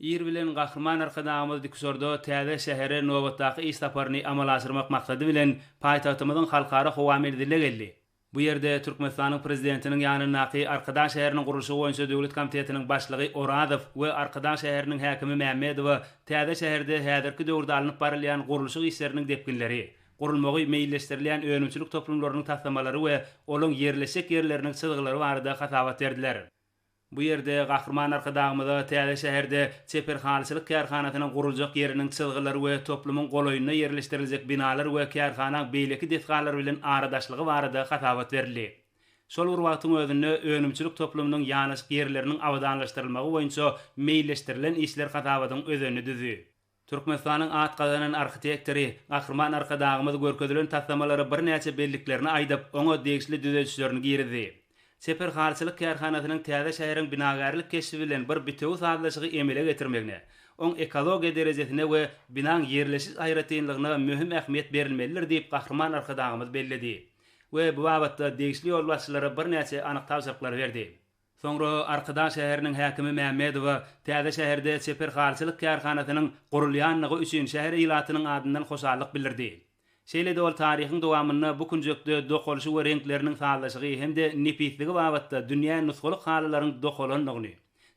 Ir bilen Gahryman Arkadagymyz dikuçarda täze şähere nobatdaky iş saparyny amala aşyrmak maksady bilen, paýtagtymyzyň Halkara howa menziline geldi. Bu ýerde Türkmenistanyň Prezidentiniň ýanyndaky Arkadag şäheriniň gurluşygy boýunça döwlet komitetiniň başlygy Orazow we Arkadag şäheriniň häkimi Mämmedowa täze şäherde häzirki döwürde alnyp barylýan gurluşyk işleriniň depginleri, gurulmagy meýilleşdirilýän önümçilik toplumlarynyň taslamalary we olaň ýerleşjek ýerleriniň çyzgylary barada hasabat berdiler. Bu ýerde Gahryman Arkadagymyza täze şäherde çeper halyçylyk kärhanasynyň guruljak ýeriniň çyzgylary we toplumyň golaýynda ýerleşdiriljek binalar we kärhanaň beýleki desgalary bilen aradaşlygy barada hasabat berildi. Şol bir wagtyň özünde önümçilik toplumynyň ýanaşyk ýerleriniň abadanlaşdyrylmagy boýunça meýilleşdirilen işler hasabatyň özenini düzdi. Türkmenistanyň at gazanan arhitektory Gahryman Arkadagymyz görkezilen taslamalara birnäçe belliklerini aýdyp, oňa degişli düzedişlerini girizdi. Çeper halyçylyk kärhanasynyň täze şäheriň binagärlik keşbi bilen bir bitewi sazlaşygy emele getirmegine, oň ekologiýa derejesine we binaň ýerleşiş aýratynlygyna möhüm ähmiýet berilmelidir diýip Gahryman Arkadagymyz belledi we bu babatda degişli ýolbaşçylara birnäçe anyk tabşyryklary berdi. Soňra Arkadag şäheriniň häkimi Mämmedowa täze şäherde çeper halyçylyk kärhanasynyň gurulýanlygy üçin şäher ilatynyň adyndan hoşallyk bildirdi. Şeýle-de ol taryhyň dowamynda bu künjekde dokalyşy we reňkleriniň sazlaşygy hem-de nepisligi babatda dünýä nusgalyk halylaryň dokalandygyny,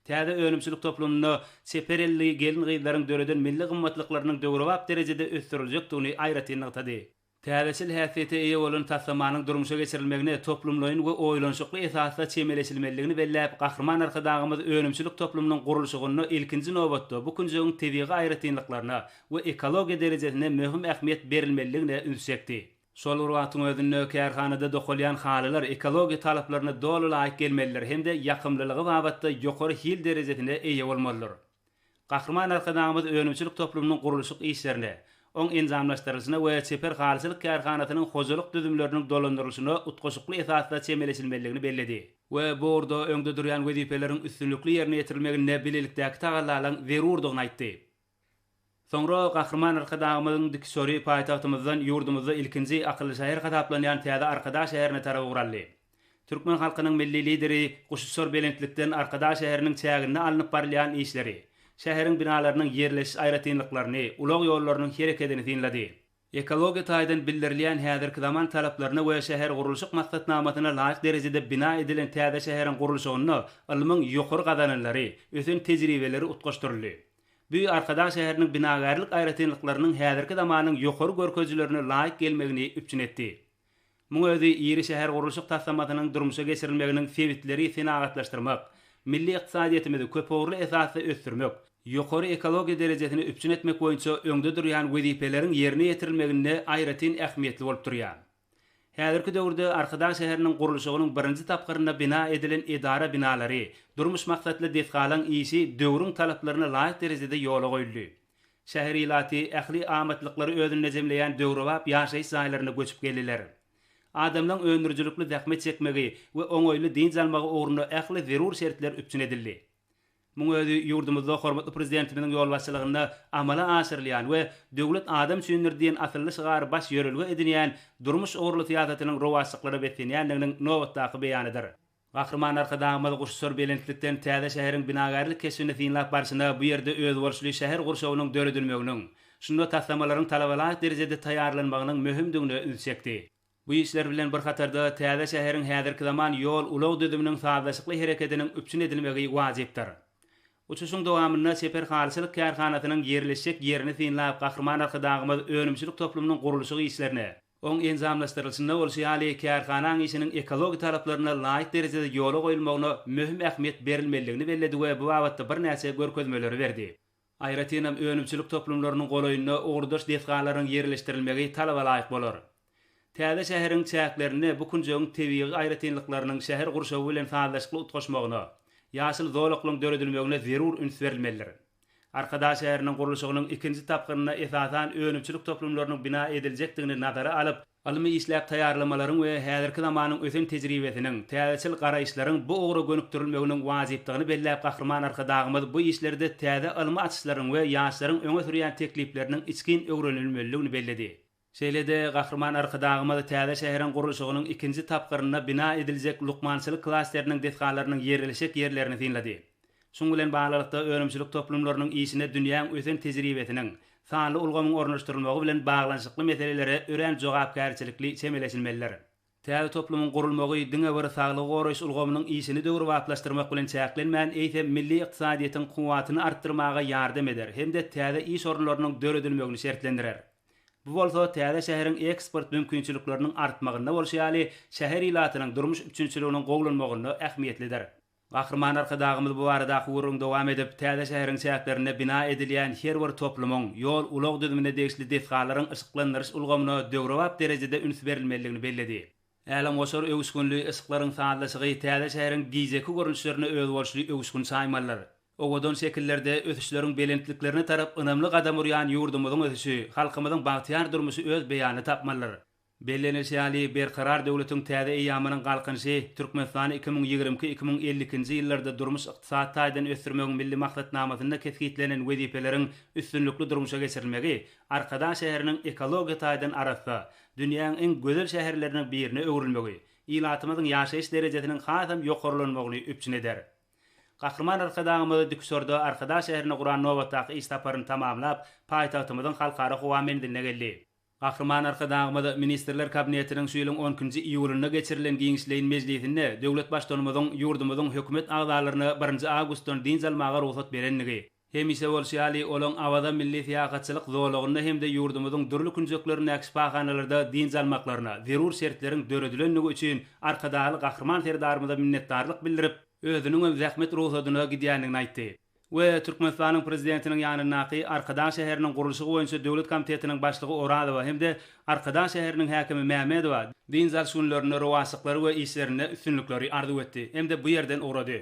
täze önümçilik toplumynda çeper elli gelin-gyzlaryň döreden milli gymmatlyklarynyň döwrebap derejede ösdüriljekdigini aýratyn nygtady. Täzeçil häsiýete eýe bolan taslamanyň durmuşa geçirilmegine toplumlaýyn we oýlanyşykly esasda çemeleşilmelidigini belläp, Gahryman Arkadagymyz önümçilik toplumynyň gurluşygynda ilkinji nobatda bu künjegiň tebigy aýratynlyklaryna we ekologiýa derejesine möhüm ähmiýet berilmelidigine üns çekdi. Şol bir wagtyň özünde, kärhanada dokalýan halylar ekologiýa talaplaryna doly laýyk gelmelidir hem-de ýakymlylygy babatda ýokary hil derejesine eýe bolmalydyr. Gahryman Arkadagymyz önümçilik toplumynyň gurluşyk işlerine, oň enjamlaşdyrylyşyna we çeper halyçylyk kärhanasynyň hojalyk düzümleriniň dolandyrylyşyna utgaşykly esasda çemeleşilmelidigini belledi we bu ugurda öňde durýan wezipeleriň üstünlikli ýerine ýetirilmeginde bilelikdäki tagallalaryň zerurdygyny aýtdy. Soňra Gahryman Arkadagymyzyň dikuçary paýtagtymyzdan ýurdumyzda ilkinji akylly şäher hasaplanýan täze Arkadag şäherine tarap ugur aldy. Türkmen halkynyň Milli Lideri guşuçar belentlikden Arkadag şäheriniň çäginde alnyp barylýan işleri, şäheriň binalarynyň ýerleşiş aýratynlyklaryny, ulag ýollarynyň herekedini synlady. Ekologiýa taýdan bildirilýän häzirki zaman talaplaryna we şähergurluşyk maksatnamasyna laýyk derejede bina edilen täze şäheriň gurluşygynda ylmyň ýokary gazananlary, ösen tejribeleri utgaşdyryldy. Bu Arkadag şäheriniň binagärlik aýratynlyklarynyň häzirki zamanyň ýokary görkezijilerine laýyk gelmegini üpjün etdi. Muň özi iri şähergurluşyk taslamasynyň durmuşa geçirilmeginiň sebitleri senagatlaşdyrmak, milli ykdysadyýetimizi köpugurly esasda ösdürmek, ýokary ekologiýa derejesini üpjün etmek boýunça öňde durýan wezipeleriň ýerine ýetirilmeginde aýratyn ähmiýetli bolup durýar. Häzirki döwürde Arkadag şäheriniň gurluşygynyň birinji tapgyrynda bina edilen edara binalary, durmuş maksatly desgalaryň işi döwrüň talaplaryna laýyk derejede ýola goýuldy. Şäher ilaty ähli amatlyklary özünde jemleýän döwrebap ýaşaýyş jaýlaryna göçüp geldiler. Adamlaň öndürijilikli zähmet çekmegi we oňaýly dynç almagy ugrunda ähli zerur şertler üpjün edildi. Muň özi ýurdumyzda hormatly Prezidentimiziň ýolbaşçylygynda amala aşyrylýan we Döwlet adam üçindir diýen asylly şygary baş ýörelge edinýän durmuş ugurly syýasatynyň rowaçlyklara beslenýändiginiň nobatdaky beýanydyr. Gahryman Arkadagymyz guşuçar belentlikden täze şäheriň binagärlik keşbini synlap barşyna bu ýerde özboluşly şäher gurşawynyň döredilmeginiň, şunda taslamalaryň talabalaýyk derejede taýýarlanmagynyň möhümdigine üns çekdi. Bu işler bilen bir hatarda täze şäheriň häzirki zaman ýol-ulag düzüminiň sazlaşykly herekediniň üpjün edilmegi wajypdyr. Uçuşyň dowamynda çeper halyçylyk kärhanasynyň ýerleşjek ýerini synlap Gahryman Arkadagymyz önümçilik toplumynyň gurluşyk işlerine, Oň enjamlaşdyrylyşynda bolşy ýaly, kärhanaň işiniň ekologiýa talaplaryna laýyk derejede ýola goýulmagyna möhüm ähmiýet berilmelidigini belledi we bu babatda birnäçe görkezmeleri berdi. Aýratynam, önümçilik toplumlarynyň golaýynda ugurdaş desgalaryň ýerleşdirilmegi talaba laýyk bolar. Täze şäheriň çäklerinde bu künjegiň tebigy aýratynlyklarynyň şäher gurşawy bilen sazlaşykly utgaşmagyna, ýaşyl zolaklaryň döredilmegine zerur üns berilmelidir. Arkadag şäheriniň gurluşygynyň ikinji tapgyrynda esasan önümçilik toplumlarynyň bina ediljekdigini nazara alyp, ylmy işläp taýýarlamalaryň we häzirki zamanyň ösen tejribesiniň, täzeçil garaýyşlaryň bu ugra gönükdirilmeginiň wajypdygyny belläp Gahryman Arkadagymyz bu işlerde täze ylmy açyşlaryň we ýaşlaryň öňe sürýän teklipleriniň içgin öwrenilmelidigini belledi. Şeýle-de Gahryman Arkadagymyz täze şäheriň gurluşygynyň ikinji tapgyrynda bina ediljek lukmançylyk klasteriniň desgalarynyň ýerleşjek ýerlerini synlady. Şuň bilen baglylykda, önümçilik toplumlarynyň işine dünýäň ösen tejribesiniň, sanly ulgamyň ornaşdyrylmagy bilen baglanyşykly meselelere örän jogapkärçilikli çemeleşilmelidir. Täze toplumyň gurulmagy diňe bir saglygy goraýyş ulgamynyň işini döwrebaplaşdyrmak bilen çäklenmän, eýsem, milli ykdysadyýetiň kuwwatyny artdyrmaga ýardam eder hem-de täze iş orunlarynyň döredilmegini şertlendirer. Bu bolsa täze şäheriň eksport mümkinçilikleriniň artmagynda bolşy ýaly, şäher ilatynyň durmuş üpjünçiliginiň gowulanmagynda ähmiýetlidir. Gahryman Arkadagymyz bu baradaky gürrüňi dowam edip, täze şäheriň çäklerinde bina edilýän her bir toplumyň, ýol-ulag düzümine degişli desgalaryň yşyklandyryş ulgamyna döwrebap derejede üns berilmelidigini belledi. Älemgoşar öwüşginli yşyklaryň sazlaşygy täze şäheriň gijeki görnüşlerine özboluşly öwüşgin çaýmalydyr. Owadan şekillerde ösüşleriň belentliklerine tarap ynamly gadam urýan ýurdumyzyň ösüşi, halkymyzyň bagtyýar durmuşy öz beýanyny tapmalydyr. Bellenilişi ýaly, Berkarar döwletiň täze eýýamynyň Galkynyşy, Türkmenistany 2022, 2052-nji ýyllarda durmuş-ykdysady taýdan ösdürmegiň Milli maksatnamasynda kesgitlenen wezipeleriň üstünlikli durmuşa geçirilmegi Arkadag şäheriniň ekologiýa taýdan arassa, dünýäň iň gözel şäherleriniň birine öwrülmegi, ilatymyzyň ýaşaýyş derejesiniň hasam ýokarlanmagyny üpjün eder. Gahryman Arkadagymyz dikuçarda Arkadag şäherine guran nobatdaky iş saparyny tamamlap, paýtagtymyzyň Halkara howa menziline geldi. Gahryman Arkadagymyz Ministrler Kabinetiniň şu ýylyň on ikinji iýulynda geçirilen giňişleýin mejlisinde döwlet Baştutanymyzyň ýurdumyzyň Hökümet agzalaryna birinji awgustdan dynç almaga rugsat berendigi, hemişe bolşy ýaly, olaň Awaza milli syýahatçylyk zolagynda hem-de ýurdumyzyň dürli künjeklerindäki şypahanalarda dynç almaklaryna zerur şertleriň döredilendigi üçin Arkadagly Gahryman Serdarymyza minnetdarlyk bildirip, özüniňem zähmet rugsadyna gidýändigini aýtdy. We Türkmenistanyň Prezidentiniň ýanyndaky Arkadag şäheriniň gurluşygy boýunça döwlet komitetiniň başlygy Orazowa hem-de Arkadag şäheriniň häkimi Mämmedowa dynç alyş günlerinde rowaçlyklary we işlerinde üstünlikleri arzuw etdi hem-de bu ýerden ugrady.